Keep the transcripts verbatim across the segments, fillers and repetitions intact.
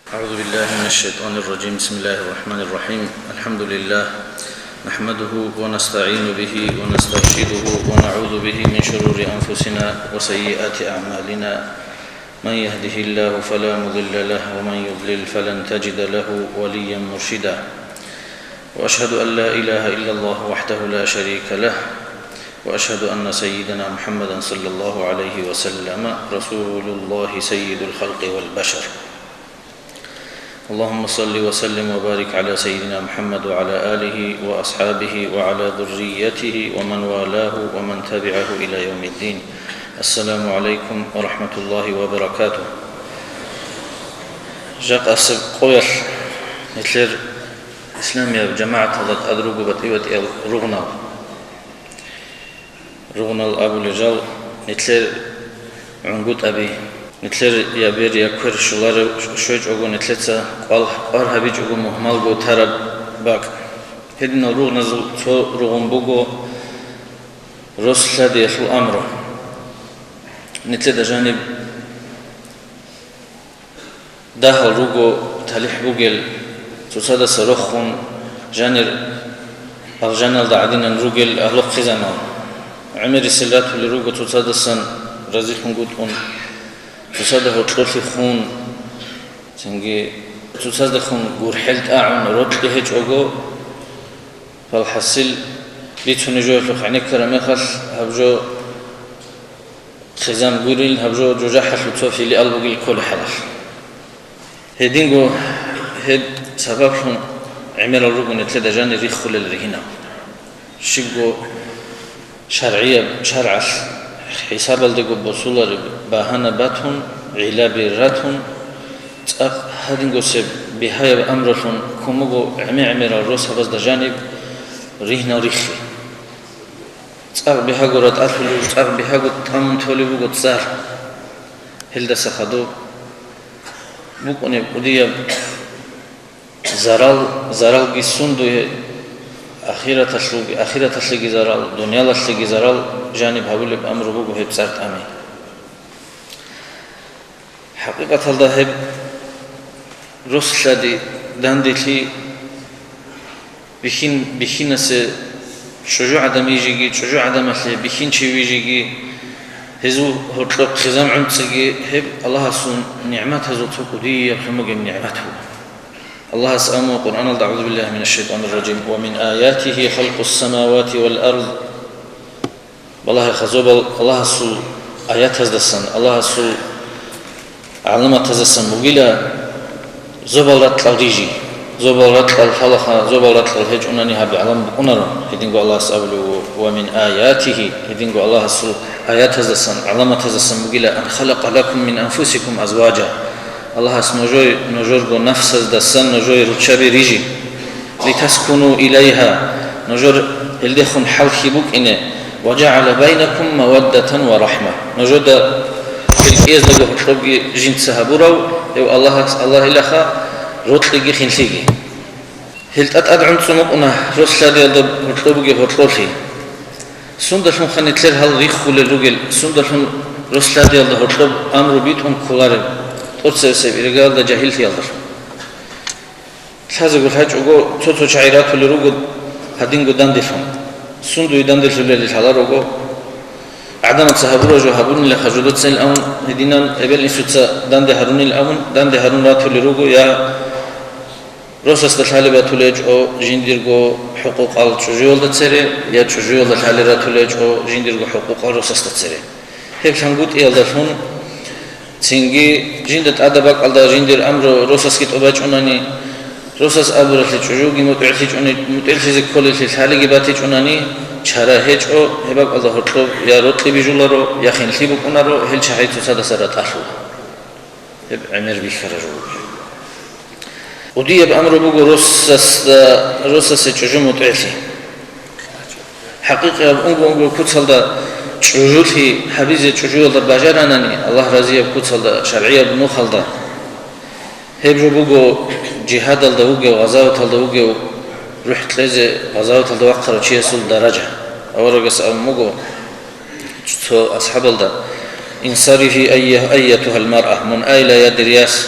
أعوذ بالله من الشيطان الرجيم. بسم الله الرحمن الرحيم. الحمد لله. نحمده ونستعين به ونسترشده ونعوذ به من شرور أنفسنا وسيئات أعمالنا. من يهده الله فلا مضل له ومن يضلل فلن تجد له وليا مرشدا. وأشهد أن لا إله إلا الله وحده لا شريك له. وأشهد أن سيدنا محمدا صلى الله عليه وسلم رسول الله سيد الخلق والبشر. اللهم صل وسلم وبارك على سيدنا محمد وعلى آله وأصحابه وعلى ذريته ومن والاه ومن تبعه إلى يوم الدين. السلام عليكم ورحمة الله وبركاته. Жакъасеб къоялъ нилъер исламияб жамагӀаталда тӀад руго батӀи-батӀиял ругънал. Ругънал абулел жал нилъер гӀунгутӀаби, нилъер я бер, я квер щоларев щвечӀого, нилъеца кӀвал-, кӀвар гьабичӀого мухьмалго тараб бакӀ. Гьединал ругъназул цо ругъун буго рос лъадиялъул амру. Нилъеда жаниб дагьал руго талихӀ бугел, цоцадаса рохун, жанир алжаналда гӀадинан ругел агьлу-хъизамал. ГӀемерисел ратулел руго цоцадасан разилъунгутӀун, цоцада гьоркьолъи хун, цинги цоцаздехун гурхӀел тӀагӀун рокьи гьечӀого, валхӀасил, бицунеб жоялъухъ гӀенеккараб мехалъ, гьаб жо хъизан гурин, гьаб жо жужахӀалъул цо филиал бугел кколеб хӀалалъ. Гьединго гьеб сабаблъун гӀемерал руго нилъеда жанир риххулел ригьинал. Щибго шаргӀияб, шаргӀалъ хӀисабалдего босулареб багьана батун, гӀиллаби ратун, цӀакъ гьадингосеб бигьаяб амрулъун ккун буго гӀемер-гӀемерал росабазда жаниб ригьнал риххи. ЦӀакъ бигьаго ратӀалъулев, цӀакъ бигьаго тӀамун толеб буго цӀар. Гьелдаса хадуб букӀунеб кӀудияб зарал, заралги сундуе, ахираталъулги, ахираталъеги зарал, дуниялалъеги зарал жаниб гьабулеб амру буго гьеб цӀар тӀами. ХӀакъикъаталда гьеб рос лъади данделъи бихьин-, бихьинасе чӀужугӀадан вижиги, чӀужугӀадамалъе бихьинчи вижиги, гьезул гьоркьоб хъизан гӀунцӀиги гьеб Аллагьасул нигӀматазул цо кӀудияб лъун бугеб нигӀмат буго. Аллагьас аму Къуръаналда: أعوذ بالله من الشيطان الرجيم. ومن آياته خلق السماوات والأرض. Балагьеха, зобал Аллагьасул аятаздасан, Аллагьасул гӀаламатаздасан бугила зобал ракьал рижи. Зобал ракьал лъалаха, зобал ракьал гьечӀунани гьаб гӀалам букӀунаро. Гьединго Аллагьас абулев вуго: ومن آياته, гьединго Аллагьасул аятаздасан, гӀаламатаздасан бугила: أن خلق لكم من أنفسكم أزواجا. Аллагьас нужой, нужерго нафсаздасан нужой руччаби рижи. لتسكنوا إليها, нужер гьелдехун хӀалхьи букӀине. وجعل بينكم مودة ورحمة. Нужеда гьел кӀияздаго гьоркьобги жинца гьабурав гьев Аллагьас, Аллагьилаха, рокьиги хинлъиги. Гьел тӀад-тӀад гӀунцӀун букӀуна рос лъадиялда гьоркьоб бугеб гьоркьолъи. Сундалъунха нилъер гьал риххулел ругел, сундалъун рос лъадиялда гьоркьоб амру битӀун кколареб, тӀоцебесеб иргаялда жагьиллъиялдалъун. Лъазего лъачӀого, цо-цо чагӀи ратулел руго гьадинго данделъун. Сундуе данделъулел лъаларого, гӀадамаца гьабураб жо гьабунилаха жодоцин абун, гьединан эбел-инсуца данде гьарунил абун, данде гьарун ратулел руго, я росасда лъалеб батулечӀо жиндирго хӀукъукъал чӀужуялда цере, я чӀужуялда лъалеб ратулечӀо жиндирго хӀукъукъал росасда цере. Гьеб лъангутӀиялдалъун цинги жинда тӀадаб бакӀалда жиндир амру росасги тӀубачӀунани, росас абуралъе чӀужуги мутӀигӀлъичӀуни, мутӀигӀлъизе кколелъе лъалиги батичӀунани, чара гьечӀо, гьеб бакӀалда гьоркьоб я рокьи бижуларо, я хинлъи букӀунаро, гьел чагӀи цоцадаса ратӀалъула. Гьеб гӀемер бихьараб жо буго. КӀудияб амру буго росасда, росасе чӀужу мутӀигӀлъи. ХӀакъикъияб унго-унго куцалда чӀужулъи гьабизе чӀужуялда бажаранани, Аллагь разияб куцалда, шаргӀияб нухалда. Гьеб жо буго жигьадалда вугев, гъазаваталда вугев, рухӀ кьезе гъазаваталда вахъарав чиясул даража. Аварагас абун буго цо асхӀабалда: انصرفي أي-، أيتها المرأة, мун айла, я дир яс.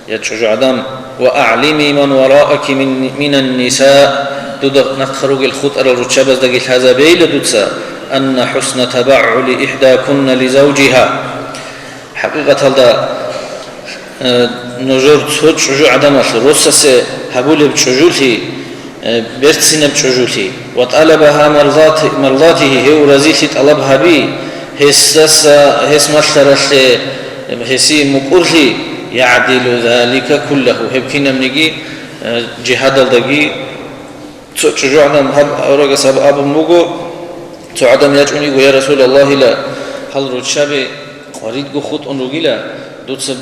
Я чӀужугӀадан, ва агӀлими ман варааки мин, минан ниса, дуда нахъа ругел хутӀарал руччабаздаги лъазабейила дуца, анна хӀусна табагӀули ихӀдакунна ли завжиха. ХӀакъикъаталда, э, нужер цо чӀужугӀаданалъ росасе гьабулеб чӀужулъи, э, берцинаб чӀужулъи, ва тӀалабаха мардати-, мардатихи, гьев разилъи тӀалаб гьаби, гьесдаса, гьес малъаралъе, гьесие мукӀурлъи, ягӀдилу залика куллагьу, гьеб кинабниги, э, жигьадалдаги цо чӀужугӀадан гьаб аварагас гьаб абун буго, цо гӀадан ячӀун йиго: «Я Расулаллагьила, гьал руччаби къваридго хутӀун ругила, дуца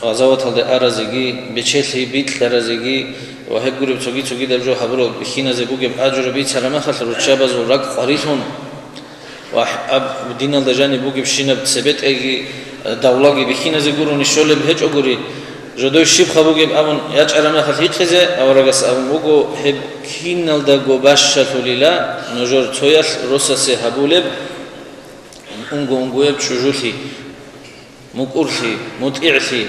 гъазаваталде аразеги, бечелъи бикьаразеги ва гьеб гуреб цоги-цогидаб жо гьабурал бихьиназе бугеб ажру бицараб мехалъ руччабазул ракӀ къварилъун». Ва гьаб диналда жаниб бугебщинаб цебетӀеги, э, давлаги бихьиназе гурони щолеб гьечӀогури, жодой щибха бугеб абун ячӀараб мехалъ гьикъизе, аварагас абун буго: «Гьеб киналдаго бащалъулила нужер цоялъ росасе гьабулеб унго-унгояб чӀужулъи, мукӀурлъи, мутӀигӀлъи,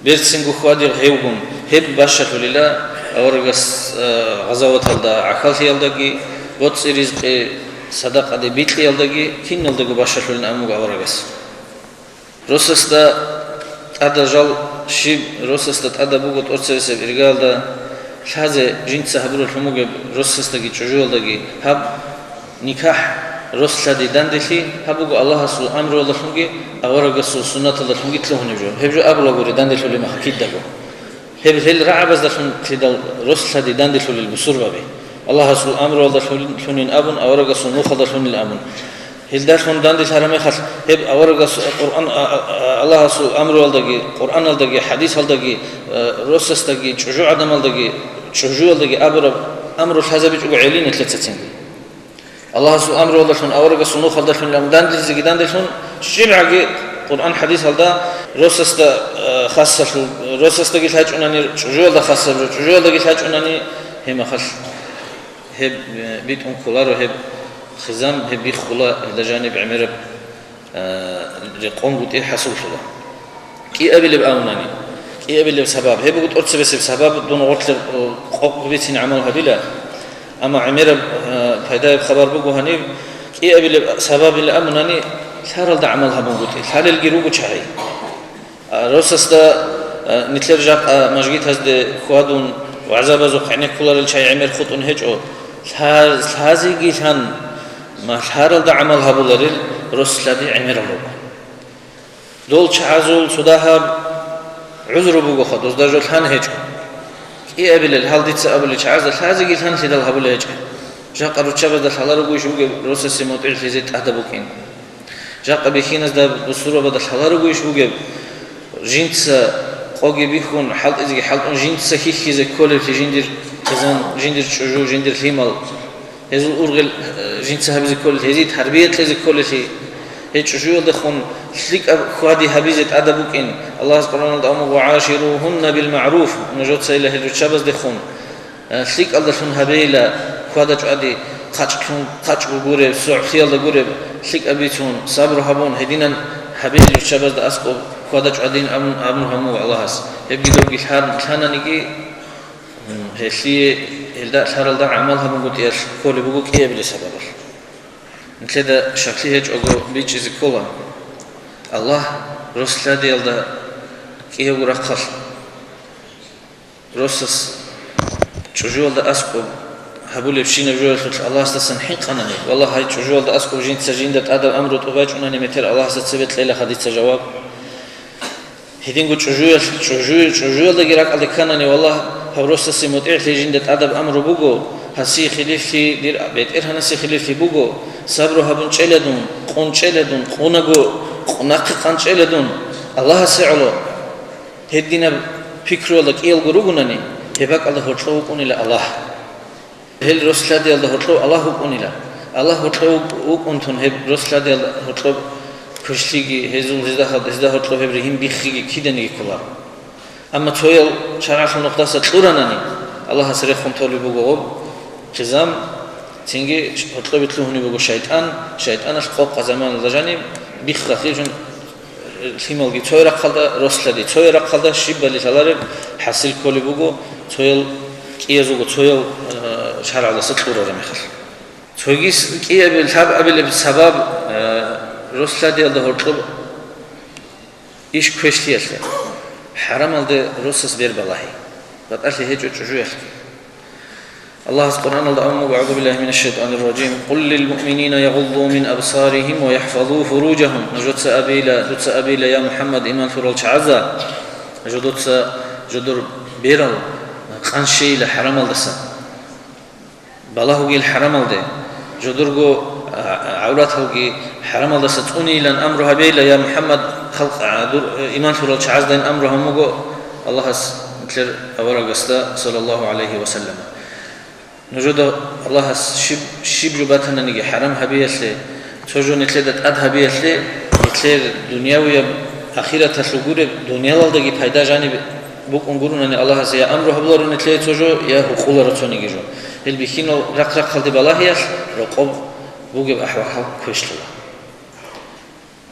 берцинго хьвадигӀ гьевгун, гьеб бащалъулила аварагас, э, гъазаваталда гӀахьаллъиялдаги, боцӀи-ризкъи садакъаде бикьиялдаги, киналдаго бащалъулин абун буго аварагас». Росасда тӀада жал щиб, росасда тӀада буго тӀоцебесеб иргаялда лъазе жинца гьабуралъун бугеб росасдаги чӀужуялдаги гьаб никахӀ, рос лъади данделъи, гьаб буго Аллагьасул амруялдалъунги аварагасул суннаталдалъунги лъугьунеб жо. Гьеб жо абулагури данделъулеб мехалъ кидаго. Гьеб гьел рагӀабаздалъун лъидал рос лъади данделъулел бусурбаби. Аллагьасул амруялдалъунин абун, аварагасул нухалдалъунин абун. Гьелдалъун данделъараб мехалъ, гьеб аварагас Къуръан, а, а, а, Аллагьасул амруялдаги, Къуръаналдаги, хӀадисалдаги, э, росасдаги, чӀужугӀадамалдаги, чӀужуялдаги абураб амру лъазабичӀого гӀели нилъецацинги. Аллагьасул амруялдалъун, аварагасул нухалдалъун ам данделъизеги данделъун, щибгӀаги Къуръан-хӀадисалда росасда, э, хасалъул, росасдаги лъачӀунани, чӀужуялда хасаб жо, чӀужуялдаги лъачӀунани, гьеб мехалъ гьеб, э, битӀун кколаро, гьеб хизам, гьеб биххула, гьелда жаниб гӀемераб, э, рекъон гутӀи хӀасуллъула. КӀиабилеб абунани, кӀиабилеб сабаб, гьеб буго тӀоцебесеб сабаб, дун гъорлъе, э, къокъ бицин гӀамал гьабила. Амма гӀемераб, э, пайдаяб хабар буго гьаниб, кӀиабилеб сабабилан абунани, лъаралда гӀамал гьабун гутӀи, лъалелги руго чагӀи. А, росасда, а, нилъер жакъа мажгитазде хьвадун, вагӀзабазухъ гӀенеккуларел чагӀи гӀемер хутӀун гьечӀо, лъа-, лъазеги лъан, ма-, лъаралда гӀамал гьабуларел рос лъади гӀемерал руго. Дол чагӀазул цо дагьаб гӀузру бугоха, дозда жо лъан гьечӀо. КӀиабилел гьал дица абулел чагӀазда лъазеги лъан лъидал гьабулеб гьечӀеб. Жакъа руччабазда лъала ругойищ бугеб росасе мутӀигӀлъизе тӀадаб букӀин? Жакъа бихьиназда бусурбабазда лъала ругойищ бугеб, жинца къоги бихьун, хӀалтӀизеги хӀалтӀун, жинца хьихьизе кколеблъи жиндир хъизан, жиндир чӀужу, жиндир лъимал? Гьезул ургъел, э, жинца гьабизе кколел, гьезие тарбия кьезе кколелъи? Гьей чӀужуялдехун лъикӀаб хьвади гьабизе тӀадаб букӀин. Аллагьас Къуръаналда абун буго: «ГӀаширухӀунна бил-магӀруф», нужецайила гьел руччабаздехун. Э, лъикӀалдалъун гьабейила, хьвада-чӀвади, хъачӀлъун, хъачӀго гуреб, согӀлъиялда гуреб, лъикӀаб бицун, сабру гьабун, гьединан гьабейила руччабазда аскӀоб хьвада-чӀвадин абун, абун гьабун буго Аллагьас. Гьебги добги лъан-, лъананиги, м, гьелъие, гьелда лъаралда гӀамал гьабун гутӀиялъ кколеб буго кӀиабилеб сабабалъ. Нилъеда щаклъи гьечӀого бичӀчӀизе ккола, Аллагь рос лъадиялда кӀиявго рахъалъ. Росас чӀужуялда аскӀоб гьабулебщинаб жоялъулъ Аллагьасдасан хӀинкъанани, валлагь, гьай чӀужуялда аскӀоб жинца жинда тӀадаб амру тӀубачӀунани метер Аллагьасда цебе кьела хадица жаваб. Гьединго чӀужуялъ, чӀужу-, чӀужуялдаги ракӀалде кканани, валлагь, гьав росасе мутӀигӀлъи жинда тӀадаб амру буго, гьасие хилиплъи, дир БетӀергьанасе хилиплъи буго, сабру гьабун чӀеладун, къун чӀеладун, къунаго, къ-, нахъе къан чӀеладун, Аллагьасе гӀоло. Гьединаб пикруялда кӀиялго ругонани, гьеб бакӀалда гьоркьов вукӀунила Аллагь. Гьел рос лъадиялда гьоркьов Аллагь вукӀунила. Аллагь гьоркьов вукӀунтун гьеб рос лъадиялда гьоркьоб квешлъиги, гьезул гьезда, гьезда гьоркьоб гьеб ригьин биххиги киданиги кколаро. Амма цоял шаргӀалъул нухдаса кьуранани, Аллагьас рехун толеб буго гъоб хъизан, цинги гьоркьобе лъугьунеб буго шайтӀан, шайтӀаналъ къокъа заманалда жаниб биххалъижун Лъималги цоял рахъалда, рос-лъади цоял рахъалда щибали лъалареб хӀасил кколеб буго, цоял кӀиязулго цоял, э, шаргӀалдаса кьурараб мехалъ. Цогис кӀиабил лъабабилеб сабаб, э, рос-лъадиялда гьоркьоб иш квешлъиялъе, хӀарамалде росас бер балагьи, батӀалъи гьечӀо чӀужуялъги. Аллагьас Къуръаналда абун буго: «أعوذ بالله من الشيطان الرجيم. قل للمؤمنين يغضوا من أبصارهم ويحفظوا فروجهم». Нужеца абейила, дуца абейила, я МухӀаммад, иман лъурал чагӀазда, жодоца жодор берал къанщейила хӀарамалдаса. Балагьугейил хӀарамалде, жодорго, а, гӀавраталги хӀарамалдаса цӀунейилан амру гьабейила, я МухӀаммад, халкъ, а, дур, э, иман лъурал чагӀаздайин амру гьабун буго Аллагьас нилъер аварагасда, саллаллагьу гӀалайгьи ва саллам. Нужеда Аллагьас щиб, щиб жо батананиги хӀарам гьабиялъе, цо жо нилъеда тӀад гьабиялъе, нилъер дунявияб, ахираталъул гуреб, дуниялалдаги пайда жаниб букӀун гуронани Аллагьас я амру гьабуларо нилъее цо жо, я гьукъуларо цониги жо. Гьел бихьинал рахъ-рахъалде балагьиялъ рокъоб бугеб ахӀвал квешлъула.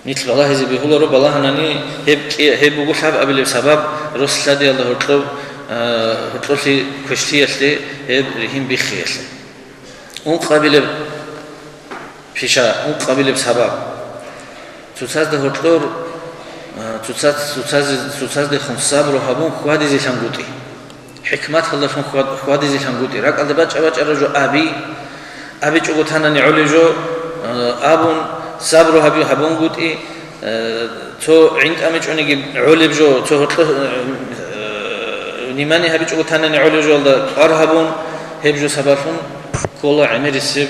Нилъ балагьизе бегьуларо, балагьанани гьеб кӀи-, гьеб буго лъабабилеб сабаб рос-лъадиялда гьоркьоб, а, гьоркьолъи квешлъиялъе, гьеб ригьин биххиялъе. Ункъабилеб пиша, ункъабилеб сабаб. Цоцазда гьоркьор, а, цоцаз-, цоцазе-, цоцаздехун сабру гьабун хьвадизелъангутӀи. ХӀикматалдалъун хьвад-, хьвадизелъангутӀи. РакӀалде бачӀа-бачӀараб жо аби, абичӀого танани гӀолеб жо, а, абун, сабру гьаби-, гьабунгутӀи, а, цо гӀинтӀамичӀониги гӀолеб жо, цо гьоркьо-, а, внимание гьабичӀого танани гӀолеб жоялда кӀвар гьабун, гьеб жо сабаблъун ккола гӀемерисеб,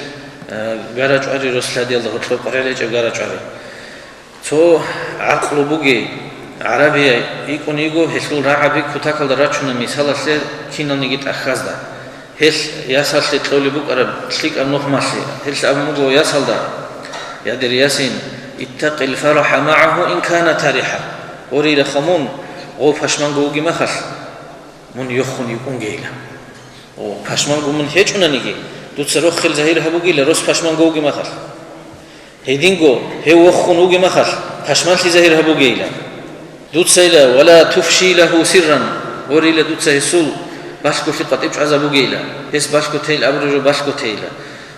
а, гарачӀвари рос-лъадиялда гьоркьоб къваригӀел гьечӀеб гарачӀвари. Цо гӀакълу бугей гӀарабияй йикӀун йиго, гьелъул рагӀаби кутакалда рачуна мисалалъе киналниги тӀахьазда. Гьелъ ясалъе кьолеб букӀараб лъикӀаб нухмалъе, гьелъ абун буго ясалда: «Я дир ясин, иттакъил фараха магӀагьу ин кана тариха». Гьорила хъа мун, гъов пашманго вугеб мехалъ, мун йохун йикӀунгейила. О, пашманго мун гьечӀунаниги, дуца рохел загьир гьабугейила, рос пашманго вугеб мехалъ. Гьединго гьев вохун вугеб мехалъ, пашманлъи загьир гьабугейила. Дуцайила, «Ва ла туфши лагьу сирран», гьорила дуца гьесул балъголъи къватӀиб чӀвазабугейила, гьес балъго тейил абураб жо балъго тейила.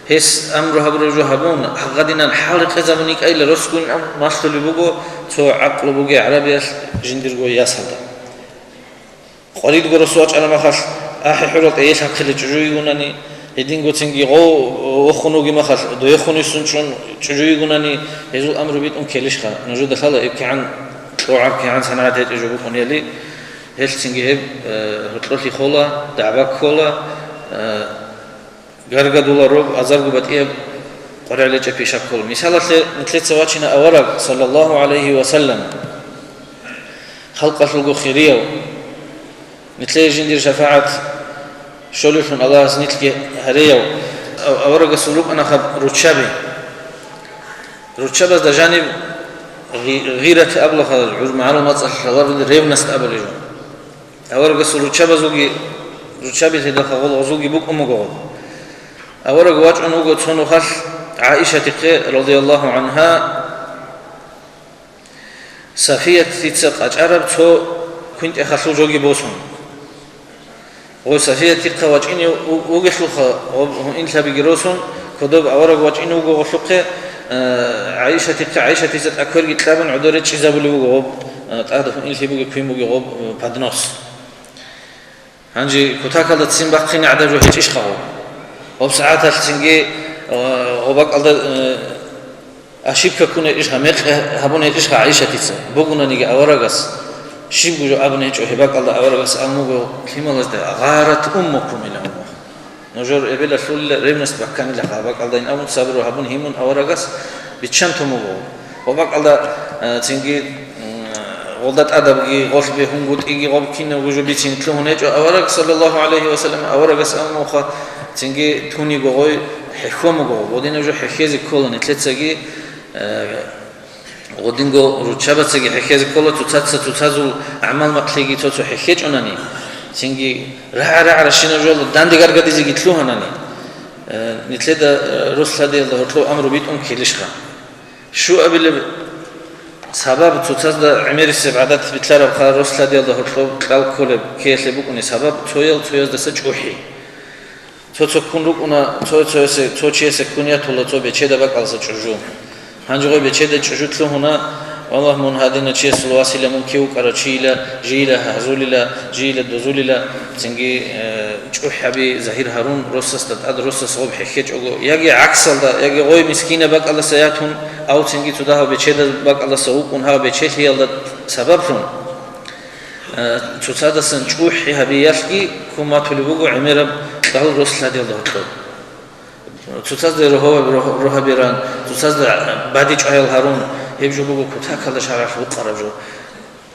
Гьес амру гьабураб жо гьабун, гьагъадинан хӀал рекъезабун йикӀайила, росгун малъулеб буго цо гӀакълу бугей гӀарабиялъ жиндирго ясалда. Къваридго рос вачӀараб мехалъ, ахӀи-хӀурал тӀегьелъанхъила чӀужу йигунани, гьединго цинги гъов вохун вугеб мехалъ, дойехун йиссун чӀун чӀужу йигунани, гьезул амру битӀун ккелищха? Нужеда лъала, эбкигӀан кьогӀаб кигӀан санагӀат гьечӀеб жо букӀунели, гьелъ цинги гьеб, э, гьоркьолъи хола, дагӀба ккола, э, Гаргадулароб азарго батӀияб къваригӀел гьечӀеб пиша ккола. Мисалалъе, нилъеца вачина авараг, саллаллагьу гӀалайгьи ва саллам, халкъалъулго хирияв, нилъее жиндир шафагӀат щолевлъун Аллагьас нилъги гьареяв, ав-, аварагасул рукӀана хаб руччаби. Руччабазда жаниб гъи-, гъират абулаха, гӀур магӀарул мацӀалъ лъаларулел ревность абулеб жо. Аварагасул руччабазулги, руччабилъидалха гъолгъозулги букӀун буго гъоб. Авараг вачӀун вуго цо нухалъ ГӀаишатихъе, радияллагьу гӀангьа, Сафиятица къачӀараб цо квинтӀехалъул жоги босун. Гъо Сафиятихъа вачӀине у-, вугелъулха, гъоб гьуинлъабиги росун, кодоб авараг вачӀине вуго гъолъухъе, э, ГӀаишатихъе, ГӀаишатица тӀакверги кьабун гӀодор речӀчӀизабулев вуго гъоб, э, тӀад гьуинлъи бугеб, квин бугеб гъоб, э, поднос. Гьанже кутакалда ццин бахъине гӀадаб жо гьечӀищха гъоб? Гъоб сагӀаталъ цинги, э, гъоб бакӀалда, э, Ошибка ккун гьечӀищха, мекъи гьабун гьечӀищха ГӀайшатица? Бугунаниги аварагас, щибго жо абун гьечӀо, гьеб бакӀалда аварагас абун буго лъималазда: «Гъарат уммукум», — ила уммуха. Нужер эбелалъулила ревность бакканилаха, гьаб бакӀалдайин абун, сабру гьабун, гьимун аварагас биччан тун буго. Гьаб бакӀалда, э, цинги, м, гъолда тӀадабги, гъолъ бегьунгутӀиги, гъоб кинабго жо бицин лъугьун гьечӀо авараг, саллаллагьу гӀалайгьи ва саллам, аварагас абун бугоха, цинги туниго гъой хӀехьон буго, гъодинаб жо хӀехьезе ккола нилъецаги, Э, гъодинго руччабацаги хӀехьезе ккола, цоцаца цоцазул гӀамал-макълъиги цо-цо хӀехьечӀунани, цинги рагӀа-рагӀаращинаб жоялда данде гаргадизеги лъугьанани, э, нилъеда, э, рос-лъадиялда гьоркьоб амру битӀун ккелищха? Щуабилеб Сабаб цоцазда гӀемерисеб гӀадат билълъарабха рос лъадиялда гьоркьоб кьал кколеб ккеялъе букӀуни сабаб цоял цояздаса чӀухӀи. Цо-цо ккун рукӀуна, цо цоясе, цо чиясе ккун ятула цо бечеда бакӀаласа чӀужу. Гьанже гъой бечеда чӀужу лъугьуна, валлагь, мун гьадина чиясул васила, мун кив вукӀарав чийила, жийила гьазулила, жийила дозулила, цинги, э, чӀухӀаби загьир гьарун, росасда тӀад росас гъоб хӀехьечӀого, яги гӀаксалда, яги гъой мискинаб бакӀаласа ятун, ав цинги цо дагьав бечеда бакӀаласа вукӀун гьав бечелъиялда сабаблъун, э, цоцадасан чӀухӀи гьабиялъги ккун батулеб буго гӀемераб кьал рос лъадиялда гьоркьоб. Цоцазда рогьо-, рогь-, рогьабиран, цоцазда бадичӀваял гьарун, гьеб жо буго кутакалда шаргӀалъ букъараб жо.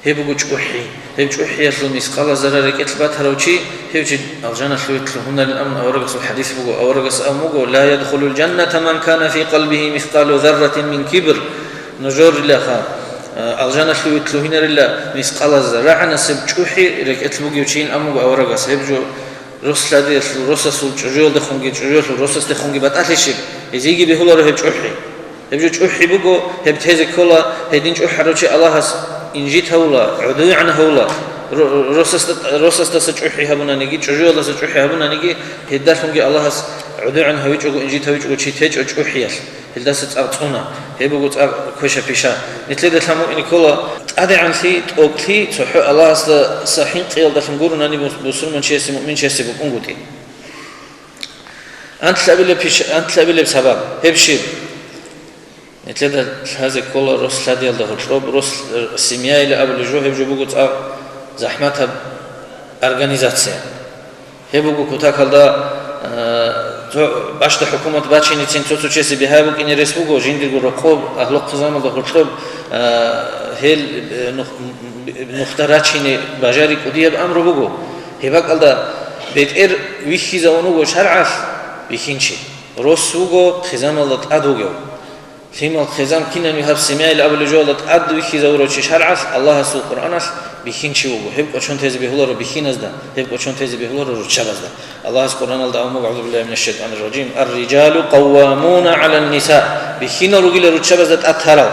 Гьеб буго чӀухӀи. Гьеб чӀухӀиялъул мискъала зарра рекӀелъ батарав чи, гьев чи алжаналъуве лъугьунарин абун аварагасул хӀадис буго. Аварагас абун буго: «Ла ядхулул жанната ман кана фи къалбигьи мискъалу зарратин мин кибр». Нужерилаха, а, алжаналъуве лъугьинарила мискъала зарра гӀанасеб чӀухӀи рекӀелъ бугев чийин абун буго аварагас. Гьеб жо Рос лъадиялъул росасул чӀужуялдехунги, чӀужуялъул росасдехунги батӀалъищиб? Гьезиеги бегьуларо гьеб чӀухӀи. Гьеб жо чӀухӀи буго, гьеб тезе ккола, гьедин чӀухӀарав чи Аллагьас инжит гьавула, гӀодугӀан гьавула. Ро-, росасда-, росасдаса чӀухӀи гьабунаниги, чӀужуялдаса чӀухӀи гьабунаниги, гьелдалъунги Аллагьас гӀодугӀан гьавичӀого, инжит гьавичӀого чи течӀо чӀухӀиялъ. Гьелдаса цӀакъ цӀуна. Гьеб буго цӀакъ квеша-пиша. Нилъеда лъан букӀине ккола, тӀадегӀанлъи, тӀокӀлъи цохӀо Аллагьасдаса хӀинкъиялдалъун гуронани бус-, бусурманчиясе, муъминчиясе букӀунгутӀи. Анкьабилеб пиш-, анкьабилеб сабаб. Гьеб щиб? Нилъеда лъазе ккола рос лъадиялда гьоркьоб, рос, э, семьяила абулеб жо, гьеб жо буго цӀакъ захӀматаб организация. Гьеб буго кутакалда, э, цо бащда хӀукумат бачиницин цо-цо чиясе бигьа букӀине рес буго, жиндирго рокъоб, агьлу-хъизамалда гьоркьоб, э, гьел, э, нух-, нухда рачине бажари кӀудияб амру буго. Гьеб бакӀалда бетӀер вихьизавун вуго шаргӀалъ бихьинчи. Рос вуго хъизамалда тӀад вугев. Лъимал хъизан кинани гьаб семьяил абулеб жоялда тӀад вихьизавурав чи шаргӀалъ Аллагьасул Къуръаналъ бихьинчи вуго. Гьеб кӀочон тезе бегьуларо бихьиназда, гьеб кӀочон тезе бегьуларо руччабазда. Аллагьас Къуръаналда абун буго: «АгӀузу биллагьи минаш шайтанир ражим. Ар-риджалу къаввамуна гӀалан ниса». Бихьинал ругила руччабазда тӀад тарал.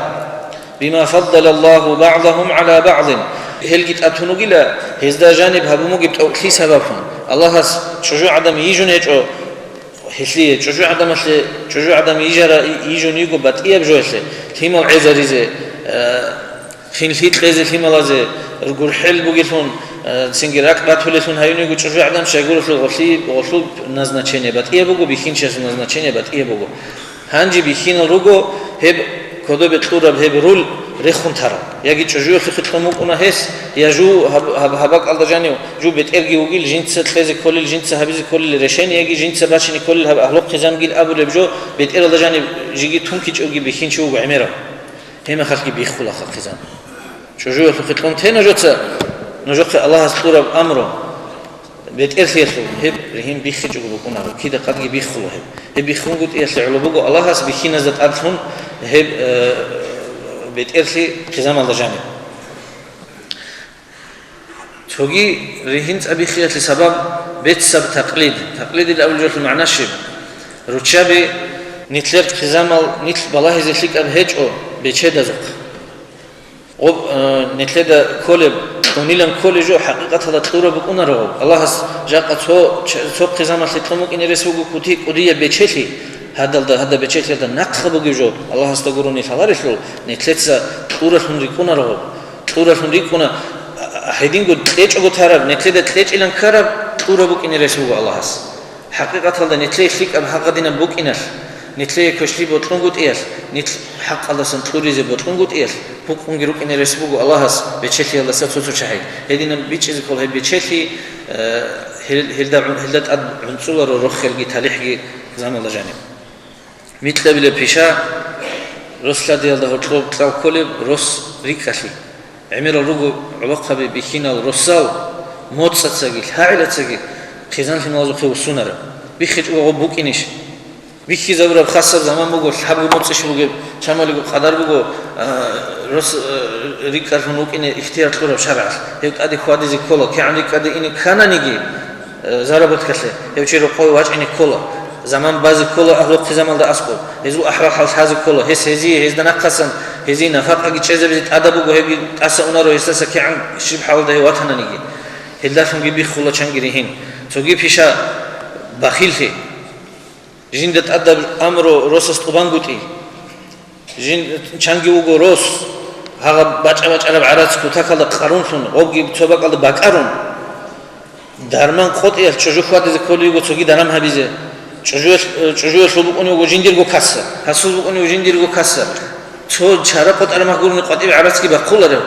«Бима фаддалаллагьу багӀдагьум гӀала багӀдин». Гьелги тӀатун ругила, гьезда жаниб гьабун бугеб тӀокӀлъи сабаблъун. Аллагьас чӀужугӀадан йижун гьечӀо, Гьелъие, чӀужугӀадамалъе, чӀужугӀадам йижара-, йижун йиго батӀияб жоялъе, лъимал гӀезаризе, э, хинлъи кьезе лъималазе, гурхӀел бугелъун, э, цинги ракӀ батулелъун гьаюн йиго чӀужугӀадам, щайгурелъул гъолъи-, гъолъул назначение батӀияб буго, бихьинчиясул назначение батӀияб буго. Гьанже бихьинал руго гьеб кодобе кьураб гьеб руль рехун тарал. Яги чӀужуялъухъе кьун букӀуна гьес, я жу гьаб-, гьаб-, гьаб бакӀалда жанив, жу бетӀерги вугил, жинца кьезе кколел, жинца гьабизе кколел решение, яги жинца бачине кколел гьаб агьлу-хъизамгил абулеб жо, бетӀералда жанив жиги тункичӀевги бихьинчи вуго гӀемерав. Гьеб мехалъги биххулаха хъизан. ЧӀужуялъухъе кьун те нужеца, нужехъе Аллагьас кьураб амру. БетӀерлъиялъул гьеб ригьин биххичӀого букӀунаро, кида-къадги биххула гьеб. Гьеб биххунгутӀиялъе гӀоло буго Аллагьас бихьиназда тӀадлъун гьеб, э, бетӀерлъи хъизамалда жаниб. Цоги ригьин цӀабиххиялъе сабаб беццаб такълид. Такълидил абулеб жоялъул магӀна щиб? Руччаби, нилъер хъизамал нилъ балагьизе лъикӀаб гьечӀо бечедазухъ. Гъоб, э, нилъеда кколеб, кьунилан кколеб жо хӀакъикъаталда кьураб букӀунаро гъоб. Аллагьас жакъа цо, ч-, цо хъизамалъе кьун букӀине рес буго кути-, кӀудияб бечелъи, гьадалда, гьадаб бечелъиялда нахъа бугеб жо Аллагьасда гурони лъаларелъул, нилъеца кьуралъун рикӀкӀунаро гъоб. Кьуралъун рикӀкӀуна, а, а, гьединго кьечӀого тараб, нилъеда кьечӀилан ккараб кьураб букӀине рес буго Аллагьас. ХӀакъикъаталда нилъее лъикӀаб гьагъадинаб букӀиналъ, нилъее квешлъи бокьунгутӀиялъ, нилъ хӀакъалдасан кьуризе бокьунгутӀиялъ, букӀунги рукӀине рес буго Аллагьас бечелъиялдаса цо-цо чагӀи. Гьединаб бичӀчӀизе ккола гьеб бечелъи, э, гьел-, гьелда гӀун-, гьелда тӀад гӀунцӀуларо рохелги талихӀги замалда жаниб. Микьабилеб пиша, рос лъадиялда гьоркьоб кьал кколеб рос рикӀкӀалъи. ГӀемерал руго гӀолохъаби бихьинал росал, моцӀацаги, лъагӀелацаги хъизан-лъималазухъе вуссунараб. БиххичӀого гъоб букӀинищ? Биххизабураб хасаб заман буго, лъабго моцӀищ бугеб, чамалиго къадар буго, а, рос, а, рикӀкӀалъун вукӀине ихтияр кьураб шаргӀалъ. Гьев тӀаде хьвадизе ккола, кигӀан рикӀкӀаде ине ккананиги, э, заработкалъе, гьев чи рокъове вачӀине ккола, заман базе ккола агьлу-хъизамалда аскӀоб, гьезул ахӀвал-хӀал лъазе ккола, гьес гьезие, гьезда нахъасан Гьезие нафакъаги чӀезабизе тӀадаб буго, гьебги тӀаса унаро гьесдаса кигӀан щиб хӀалалда гьев ватананиги. Гьелдалъунги биххула чанги ригьин. Цоги пиша бахиллъи. Жинда тӀадаб амру росас тӀубангутӀи. Жин чанги вуго рос, гьагъаб бачӀа-бачӀараб гӀарац кутакалда къарунлъун, гъобги цо бакӀалда бакӀарун. Дарман къотӀиялъ чӀужу хьвадизе кколей йиго цоги даран гьабизе. ЧӀужуялъ-, э, чӀужуялъул букӀунев вуго жиндирго касар, гьасул букӀунев жиндирго касар. Цо чара къотӀараб мах гурони къватӀиб гӀарацги бахъуларев.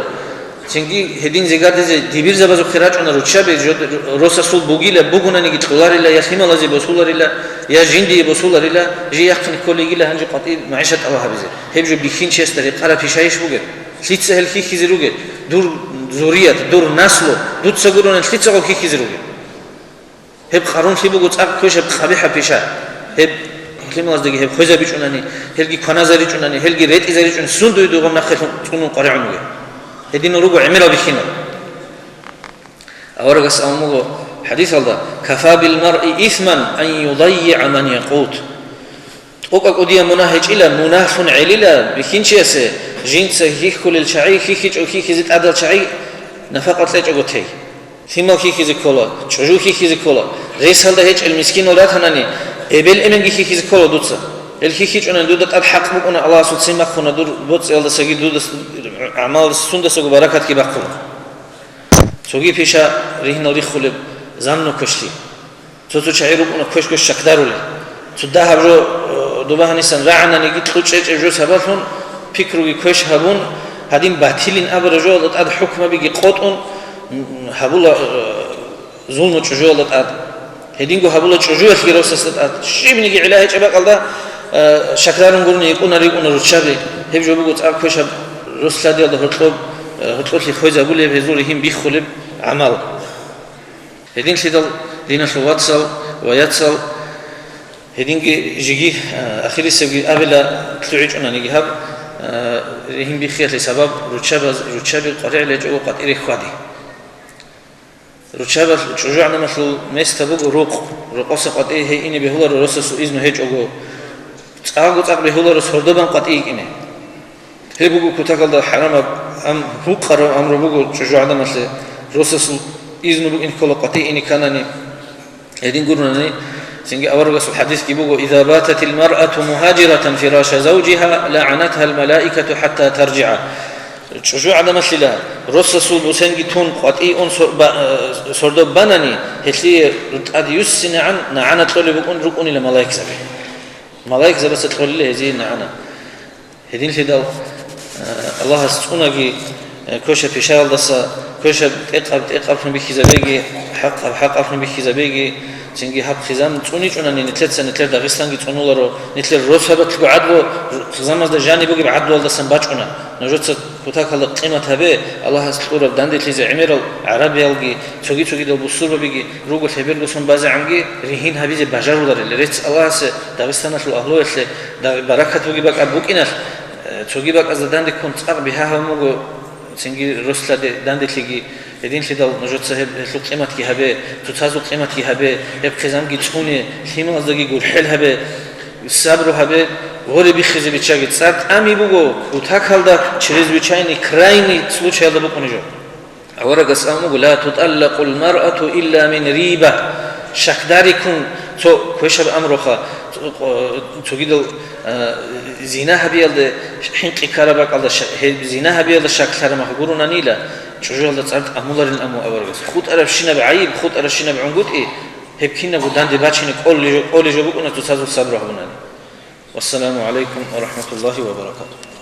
Цинги гьедин зигардизе дибирзабазухъе рачӀуна руччаби, жо-, росасул бугила, бугунаниги кьоларила, я лъималазе босуларила, я жиндие босуларила, жий яхъин кколейгила гьанже къватӀиб магӀишат тӀалаб гьабизе. Гьеб жо бихьинчиясда рекъараб пишайищ бугеб? Лъица гьел хьихьизе ругел? Дур зурият, дур наслу, дуца гуронел лъица гъоб хьихьизе ругел? Гьеб къарунлъи буго цӀакъ квешаб къабихӀаб пиша. Гьеб лъималаздаги гьеб хвезабичӀунани, гьелги кваназаричӀунани, гьелги ретӀизаричӀун, сунду дугъаб нахъе цӀунун къваригӀун вугеб. Гьединал руго гӀемерал бихьинал. Аварагас абун буго хӀадисалда: «Кафа бил маръи исман ан юдаййиа ман якъут». ТӀокӀа кӀудияб мунагь гьечӀила, мунагьлъун гӀелила бихьинчиясе, жинца хьихьулел чагӀи, хьихьичӀо хьихьизе тӀадал чагӀи нафакъа кьечӀого тей. Лъимал хьихьизе ккола, чӀужу хьихьизе ккола, ресалда гьечӀел мискинал ратанани, эбел-эменги хьихьизе ккола дуца. Гьел хьихьичӀунани дуда тӀад хӀакъ букӀуна Аллагьасул ццин бахъуна дур боцӀиялдасаги дуда с-, гӀамалалдаса сундасаго баракатги бахъуна. Цоги пиша ригьнал риххулеб занну квешлъи. Цо-цо чагӀи рукӀуна квеш-квеш щакдарулел. Цо дагьаб жо, э, доба гьанисан рагӀананиги кьучӀечӀеб жо сабаблъун, пикруги квеш гьабун, гьадин батилин абураб жоялда тӀад хӀукмабиги къотӀун, м, гьабула, э, зулму чӀужуялда тӀад. Гьединго гьабула чӀужуялъги росасда тӀад. Щибниги гӀилла гьечӀеб бакӀалда, э, щакдарун гурони йикӀуна-рикӀуна руччаби. Гьеб жо буго цӀакъ квешаб рос лъадиялда гьоркьоб, э, гьоркьолъи хвезабулеб, гьезул ригьин биххулеб гӀамал. Гьединлъидал, диналъул вацал ва яцал, гьединги жеги, а, ахирисебги абила лъугӀичӀунаниги гьаб, а, ригьин биххиялъе сабаб руччабаз-, руччаби къваригӀел гьечӀого къватӀире хьвади. Руччабалъ чӀужугӀадамалъул места буго рукъ, рукъоса къватӀие гьей ине бегьуларо росасул изну гьечӀого, цӀакъго цӀакъ бегьуларо сордо бан къватӀие йикӀине. Гьеб буго кутакалда хӀарамаб, ам гьукъараб амру буго чӀужугӀадамалъе, росасул изну букӀин ккола къватӀие ине кканани, гьедин гуронани, цинги аварагасул хӀадисги буго: «Иза бататил маръату мугьажиратан фираша завжиха, лагӀанатгьал малаикату хӀатта таржигӀа». ЧӀужугӀадамалъила росасул бусенги тун къватӀие ун сор-, ба-, э, сордо банани, гьелъие тӀад юссинегӀан нагӀана кьолеб букӀун рукӀунила малаикзаби. Малаикзабаца кьолила гьезие нагӀана. Гьединлъидал, э, Аллагьас цӀунаги, э, квешаб пишаялдаса, квешаб тӀекъаб-тӀекъаблъун бихьизабеги, хӀакъаб-хӀакъаблъун бихьизабеги, цинги гьаб хизан цӀуничӀунани нилъеца, нилъер Дагъистанги цӀунуларо, нилъер росабалъго гӀадлу, хизамазда жаниб бугеб гӀадлуялдасан бачӀуна. Нужеца кутакалда къимат гьабе, Аллагьас кьураб данделъизе гӀемерал гӀарабиялги, цоги-цогидал бусурбабиги руго лъеберго сон базегӀанги ригьин гьабизе бажаруларел. Рецц Аллагьасе, Дагъистаналъул агьлуялъе, Дагъ-, баракат бугеб бакӀаб букӀиналъ, э, цоги бакӀазда данде ккун цӀакъ бигьа гьабун буго, цинги рос лъади данделъиги, гьединлъидал нужеца гьеб, гьелъул къиматги гьабе, цоцазул къиматги гьабе, гьеб хъизамги цӀуне, лъималаздаги гурхӀел гьабе, сабру гьабе, гъоре биххизе биччаги. ЦӀар тӀами буго, кутакалда чрезвычайный, крайний случаялда букӀунеб жо. Аварагас абун буго: «Ла тутӀаллакъул маръату илла мин риба». Щакдариккун цо квешаб амруха, цо-, цогидал, а, зина гьабиялде хӀинкъи ккараб бакӀалда ша-, гьеб зина гьабиялда щаклъараб мах гуронанила, чӀужуялда цӀар тӀамуларин абун аварагас. ХутӀарабщинаб гӀайиб, хутӀарабщинаб гӀунгутӀи, гьеб кинабго данде бачине кӀолей жо, кӀолей жо букӀуна цоцазул сабру гьабунани. Вассаламу гӀалайкум ва рахӀматуллагьи ва баракатугь.